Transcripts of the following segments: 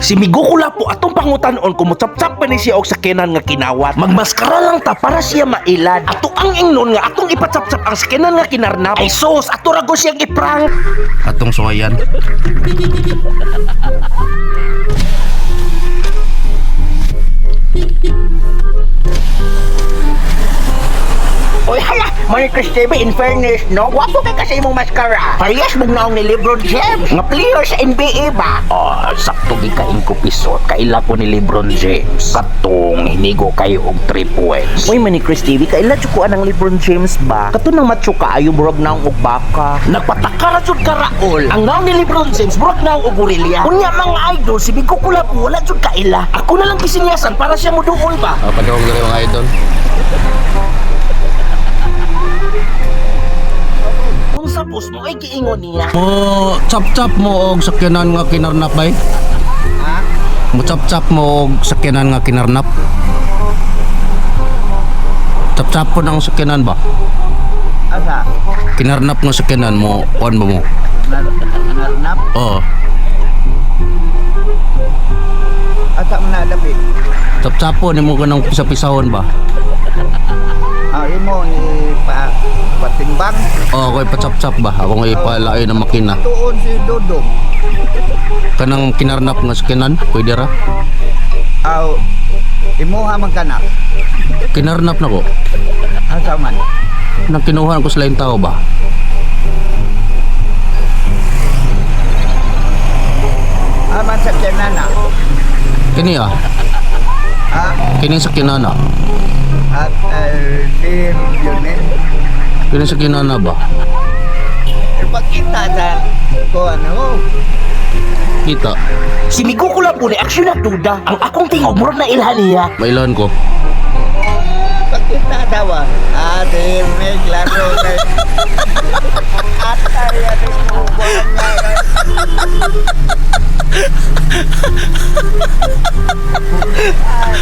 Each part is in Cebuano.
Si Migo Kulapo atong pangutan-on kung motsap-tsap pa ni siya og sakyanan nga kinawat. Magmaskara lang ta para siya mailad. Ato ang ingnon nga atong ipatsap-tsap ang sakyanan nga kinarnap. Ay sos, ato ra ko siyang iprank. Atong suwayan. Oy, hala! Manny Chris TV, in fairness, no? Wapo kay kasi imong mascara. Parehas mong naong ni Lebron James. Nga player sa NBA ba? Ah, sakto gi kaing ko pisot. Kaila ko ni LeBron James. Katong hinigo kayo og 3 points. Uy, Manny Chris TV, kaila jud ko anang LeBron James ba? Kato nang matyo kaayo murag naong og baka. Nagpataka ra jud ka Raol. Ang naong ni LeBron James murag naong og gorilla. Unya mga idol, si Bigo Kulapo wala jud kaila. Ako na lang gisinyasan para siya moduol ba? Ah, padung diri mga idol. Unsa boss mo ay giingon niya? Mo chap-chap mo og sakyanan nga kinarnap bay. Ha? Mo chap-chap mo og sakyanan nga kinarnap. Chap-chap po ng sakyanan ba? Asa? Kinarnap nga sakyanan mo, kuan ba mo? Narnap? Oo. Asa mo na dapit? Chap-chap po nimo kanang pisa-pisahon ba? Ah, imo ni pa patimbang. Oo, ako ipachap-chap ba? Ako nga ipalain ng makina. Tuon si Dodong. Kanang kinarnap nga sakyanan, pwede ra? Aw, imuha man kana. Kinarnap na ko. Asa man? Nang kinuha ko sa laing tao ba? Aman sa kinana. Kini ah, Ha? kini sa kinana. At sir yun eh. Kini sa kinana ba? Ipakita sa ko ano. Kita, Si Migo Kulapo ni aksyon na duda. Ang akong tingog murag na ilhan niya. mailan ko. Pakita daw ah. Ah, di may klaro kay. Atay ano mo buwan nga.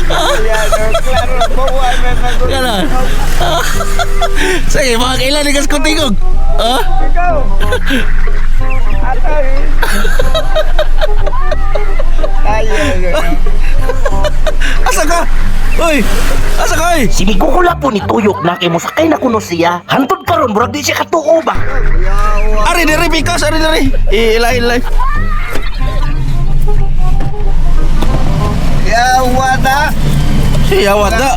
Ay, yan, klaro buwan na nag- Yan Sige, mga kailan ni ko tingog. Ah? Ikaw. Atay. Ay, ay, ay. Asa ka? Uy! Asa ka oy? Si Migo Kulapo ni tuyok na kay mosakay na kuno siya. Hantod karon murag di siya katuo ba? Yawa. Ari diri pikas, ari diri. Ilay ilay. Yawa na. Siya wada.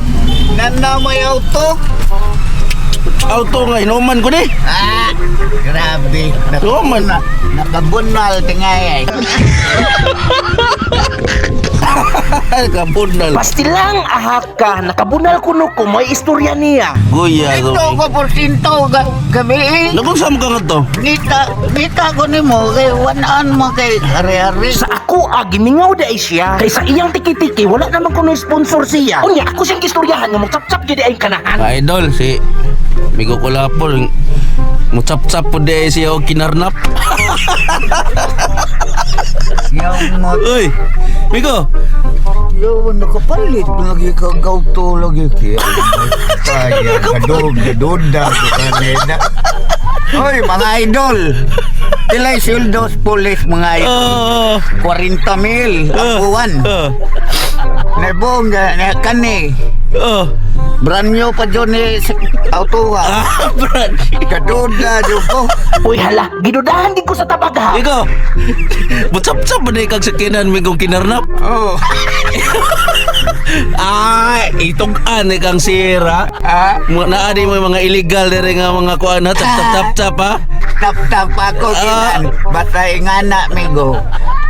Nana may auto. Auto nga inuman ko ni. Ah, grabe. Inuman. Nakabunal tingay ay. Kabunal. Pastilang ahaka, nakabunal kuno ko may istorya niya. Guya Ito ko porsinto gabi eh. Nagong saan ka nga to? Ngita, ngita ko nimo kay wanaan mo kay ari-ari. Sa ako ah, gimingaw da siya. Kay sa iyang tiki-tiki wala naman kuno sponsor siya. Unya ako siyang gistoryahan nga motsap-tsap gyud ay kanahan. Idol, si Migo Kulapol. Mutsap-tsap po di siya og kinarnap. Yung mo, Uy! Migo! yung nakapalit lagi ka gauto lagi kaya. Kaya kadog kaduda ko kanina. Oy, mga idol. Pilay sweldos pulis mga idol. Oh! 40 mil ang buwan. Oh! Nebong na kani. Oh! Brand new pa dyan ni auto ha. Ah, Brad! Kaduda dyan ko. Uy hala, gidudahan gid ko sa tabag ha. Migo! Mutsap-tsap ba di kag sakinan Migong kinarnap? Oh. Ah, itong-an ni kang sira. Ah, Mga naa di mo yung mga illegal diri nga mga kuan ha, tap tap tap tap ha. tap-tap ako kinan. Basta ingana migo.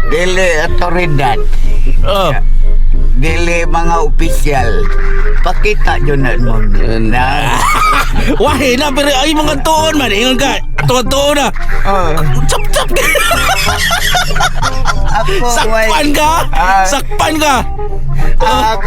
Dili otoridad. Oh. Dili mga opisyal. Pakita dyan na mo. Na. Wahi na pero ay mga tuon man ingon ka. Tuon tuon na. Oh. Chap chap. Ako Sakpan ka. Ah. Sakpan ka. Ah,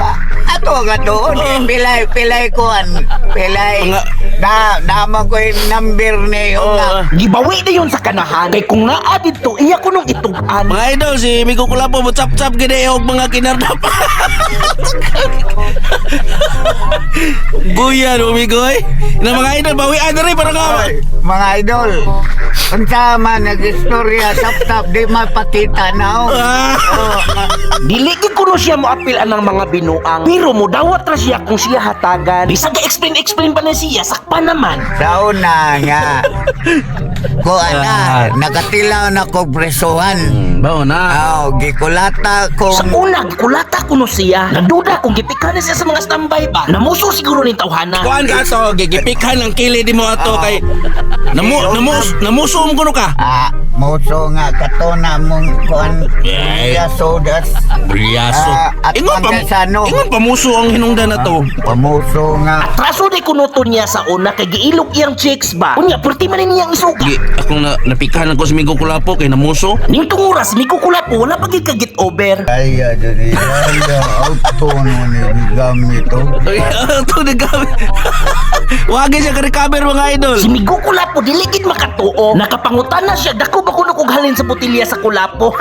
ato nga doon. Eh, pilay, pilay kuan. Pilay. Mga- Na, naman ko yung number ni Oo. una. Gibawi na yun sa kanahan. Kay kung naa didto, iya ko nung itugan. Mga idol, si Migo Kulapo mo chap-chap gini og mga kinarnap. Buyan, umigoy. Na mga idol, bawian na rin para nga. Oy, mga idol, unsa man nag-istorya, tap-tap, di mapakita na. Oh. Ah! Oh, Dili gid kuno siya moapil anang mga binuang. Pero modawat ra siya kung siya hatagan. Bisag explain explain pa na siya, sakpa naman. Sa una nga, kuan na, nakatilaw na ko presohan. Bao na. Aw, gikulata Sa kong una, gikulata kuno siya. Nagduda kung gipika na siya sa mga standby ba. Namuso siguro ning tawhana. Kuan ka ato, gigipikhan ang kili di mo ato kay namu namu namusom kuno ka. ah, moso nga katona mong kuan Eh. yaso das Briyaso. Ah, at Ingon pa pangkasano. ingon pamuso ang hinungdan na to. Pamuso nga. Atraso di kuno to niya sa una kay giilok iyang chicks ba. Unya perti man ni niyang isuka. Gi, akong na, napikhan ako si Migo Kulapo kay namuso. Ning tunguras ni kukulapo wala pa gid ka get over. Ay, aduni, ay, auto no ni gamit oh. Ay, ato na gamit. Wagi siya ka-recover mga idol. Si Migo Kulapo dili gid makatuo. Nakapangutan na siya dako ba kuno kog halin sa botilya sa kulapo.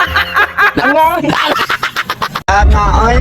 Tama, oy.